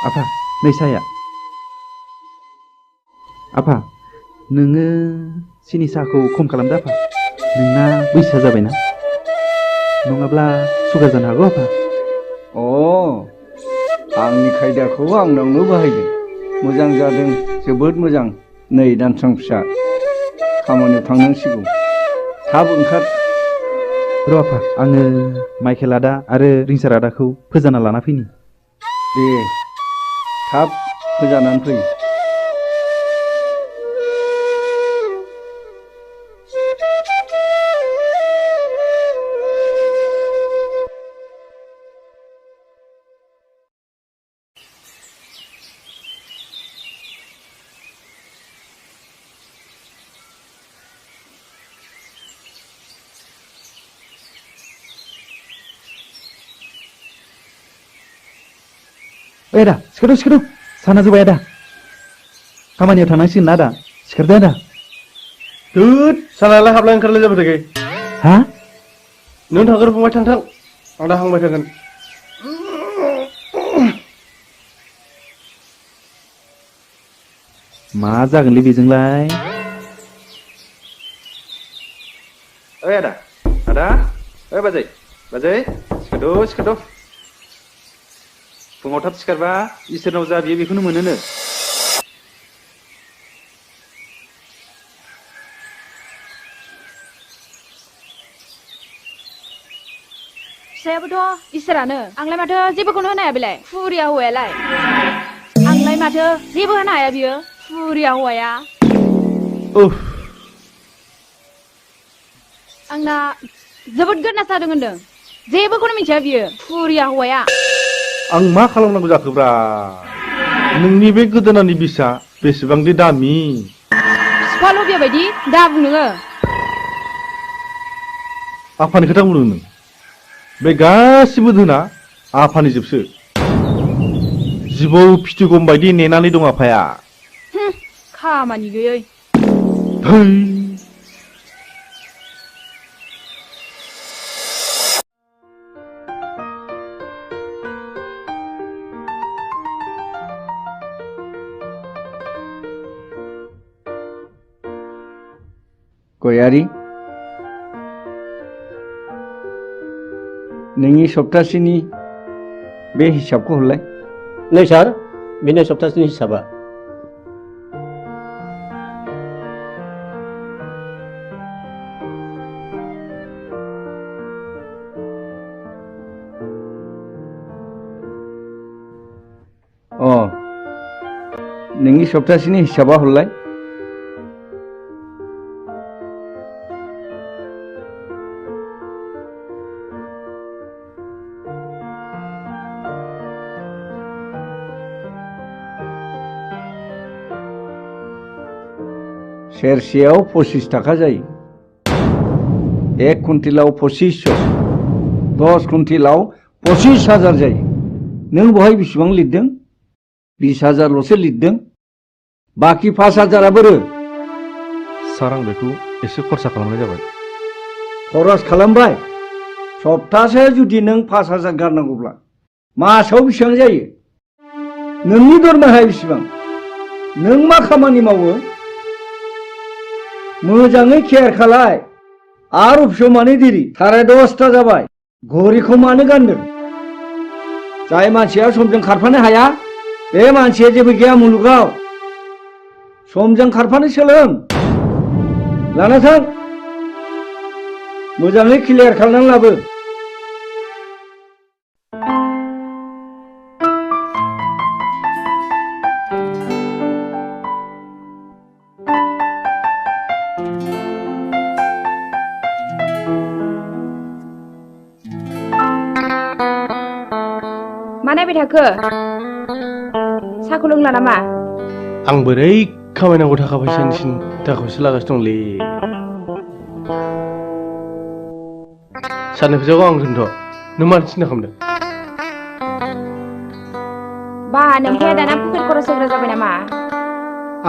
आफा नै साया आफा नोङो सिनि साहाखौ खम खालामदो आफा नोंना बैसोआ जाबायना नङाब्ला सुगार जानो हागौ आफा आंनि खायदाखौ आंनावनो बाहायदों मोजां जादों जोबोद मोजां नै दानस्रां फिसा खामानियाव थांनांसिगौ थाब ओंखार र' आफा आङो माइखेल आदा आरो रिंसार आदाखौ फोजाना लाना फैनि दे थाब फोजानानै फै ओइ आदा सिखारदो साना जोबाय आदा खामानियाव थांनांसिगोन ना आदा सिखारदो आदा दोद सानालाय हाबलाय ओंखारलाय जाबाय थाखाय हा नों थांगोर फंबाय थां आं दा हांबाय थागोन मा जागोनलै बेजोंलाय ओइ आदा ओइ बाजै सिखारद' फुङाव थाब सिखारबा इसोरनाव जा बियो बेखौनो मोनोनो फिसायाबोथ' इसोरानो आंलाय माथो जेबोखौनो होनो हाया बेलाय फुरिया हौवायालाय आंलाय माथो जेबो होनो हाया बियो फुरिया हौवाया आंना जोबोद गोदना जादों होनदों जेबोखौनो मिथिया बियो फुरिया हौवाया आं मा खालामनांगौ जाखोब्रा नोंनि बे गोदोनानि बिसा बेसेबांदि दामि सिख्ला लबिया बायदि दा बुं नोङो आफानि खोथा बुंदों नों बे गासिबो धोना आफानि जोबसो जिबौ फिथिगम बायदि नेनानै दं आफाया खामानि गैयै धै गयारि नोंनि सप्तासेनि बे हिसाबखौ हरलाय नै सार बेनो सप्तासेनि हिसाबा नोंनि सप्तासेनि हिसाबा हरलाय सेरसेयाव 25 थाखा जायो 1 कुन्टेलाव 2500 10 कुन्टेलाव 25,000 जायो नों बहाय बेसेबां लिरदों 20,000ल'सो लिरदों बाखि 5,000आ बोरो सार आं बेखौ एसे खरसा खालामनाय जाबाय खरस खालामबाय सप्तासे जुदि नों 5,000 गारनांगौब्ला मासाव बेसेबां जायो नोंनि दरमाहाया बेसेबां नों मा खामानि मावो मोजाङै केयार खालाय आरो अफिसाव मानो देरि 10:30 जाबाय घरिखौ मानो गानदों जाय मानसिया समजों खारफानो हाया बे मानसिया जेबो गैया मुलुगाव समजों खारफानो सोलों लाना थां मोजाङै क्लियार खालामनानै लाबो मा नायबाय थाखो साहाखौ लोंला नामा आं बोरै खामायनांगौ थाखा फैसानि सिन्थाखौसो लागासिनो दंलै सारनि फैसाखौ आं होनथ' नों मानो सिन्था खालामदों बा नोंथाया दाना पकेट खरस होग्रा जाबाय नामा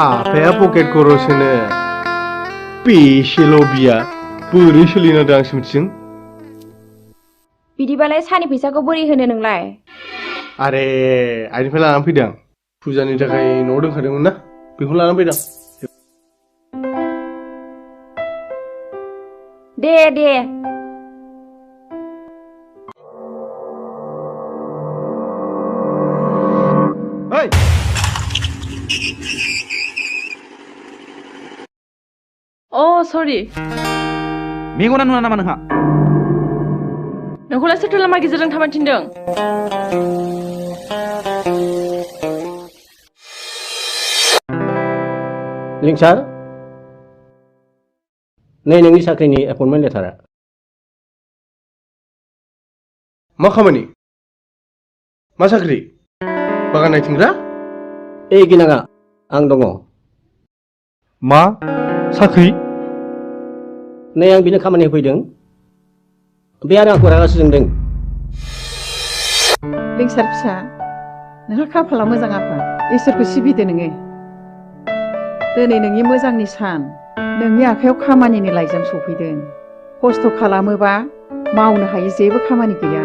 आफाया पकेट खरस होनो बेसेल' बिया बोरै सोलिनांदों आंसो मिथिदों बिदिबालाय साहानि फैसाखौ बोरै होनो नोंलाय आरे आइनिफ्राय लानानै फैदों फुजानि थाखाय न'आव दोनखादोंमोन ना बेखौ लानानै फैदों दे ओइ सरि मेगना नुवा नामा नोंहा नोंखौलाय सोरथो लामा गेजेरजों थाबाय थिनदों लिंसार नै नोंनि साख्रिनि एपइन्टमेन्ट लेटारा मा खामानि मा साख्रि बागान नायथिंग्रा ओइ गिनाङा आं दङ मा साख्रि नै आं बिनो खामानि होफैदों बे आरो आंखौ रागासो जोंदों लिंसार फिसा नोंहा खाफाला मोजां आफा इसोरखौ सिबिदो नोङो दिनै नोंनि मोजांनि सान नोंनि आखायाव खामानिनि लाइजाम सफैदों खस्थ' खालामोबा मावनो हायो जेबो खामानि गैया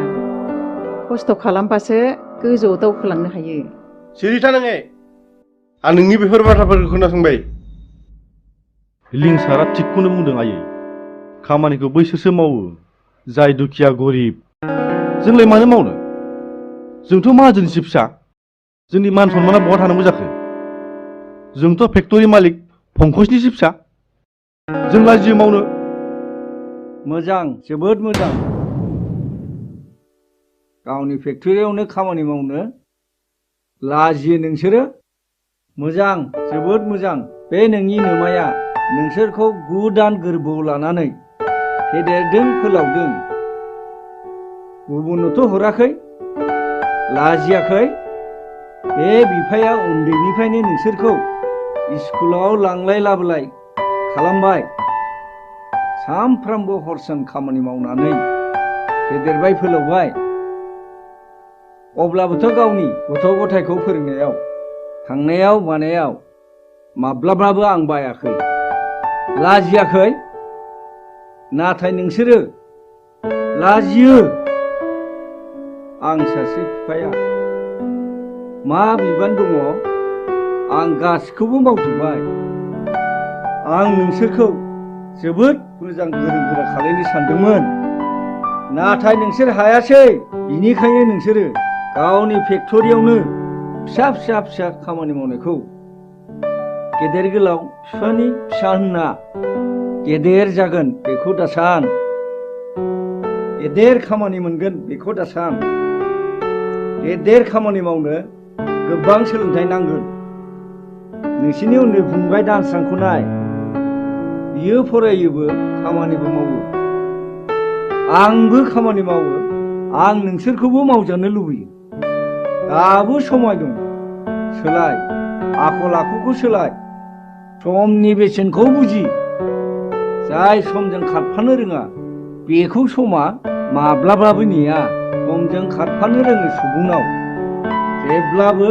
खस्थ' खालामबासो गोजौआव दावखोलांनो हायो सिरिथा नोङो आं नोंनि बेफोर बाथ्राफोरखौ खोनासंबाय लिंसारा थिगखौनो बुंदों आयै खामानिखौ बैसोरसो मावो जाय दुखिया गरिब जोंलाय मानो मावनो जोंथ' माहाजोननिसो फिसा जोंनि मान सन्माना बहा थानांगौ जाखो जोंथ' फेक्टरि मालिक पंकजनिसो फिसा जों लाजियो मावनो मोजां जोबोद मोजां गावनि फेक्टरियावनो खामानि मावनो लाजियो नोंसोरो मोजां जोबोद मोजां बे नोंनि नोमाया नोंसोरखौ 9 दान गोरबोआव लानानै फेदेरदों फोलावदों गुबुननोथ' हराखै लाजियाखै बे बिफाया उन्दैनिफ्रायनो नोंसोरखौ स्कुलाव लांलाय लाबोलाय खालामबाय सानफ्रामबो हरसान खामानि मावनानै फेदेरबाय फोलावबाय अब्लाबोथ' गावनि गथ' गथायखौ फोरोंनायाव थांनायाव मानायाव माब्लाबाबो आं बायाखै लाजियाखै नाथाय नोंसोरो लाजियो आं सासे बिफाया मा बिबान दङ आं गासिखौबो मावजोबबाय आं नोंसोरखौ जोबोद मोजां गोरों गोरा खालामनो सानदोंमोन नाथाय नोंसोर हायासै बिनिखायनो नोंसोरो गावनि फेक्टरियावनो फिसा खामानि मावनायखौ गेदेर गोलाव बिफानि फिसा होनना गेदेर जागोन बेखौ दासान गेदेर खामानि मोनगोन बेखौ दासान गेदेर खामानि मावनो गोबां सोलोंथाइ नांगोन नोंसिनि उन्दै फंबाय दानस्रांखौ नाय बियो फरायोबो खामानिबो मावो आंबो खामानि मावो आं नोंसोरखौबो मावजानो लुबैयो दाबो समाय दं सोलाय आखल आखुखौ सोलाय समनि बेसेनखौ बुजि जाय समजों खारफानो रोङा बेखौ समा माब्लाबाबो नेया समजों खारफानो रोङै सुबुंनाव जेब्लाबो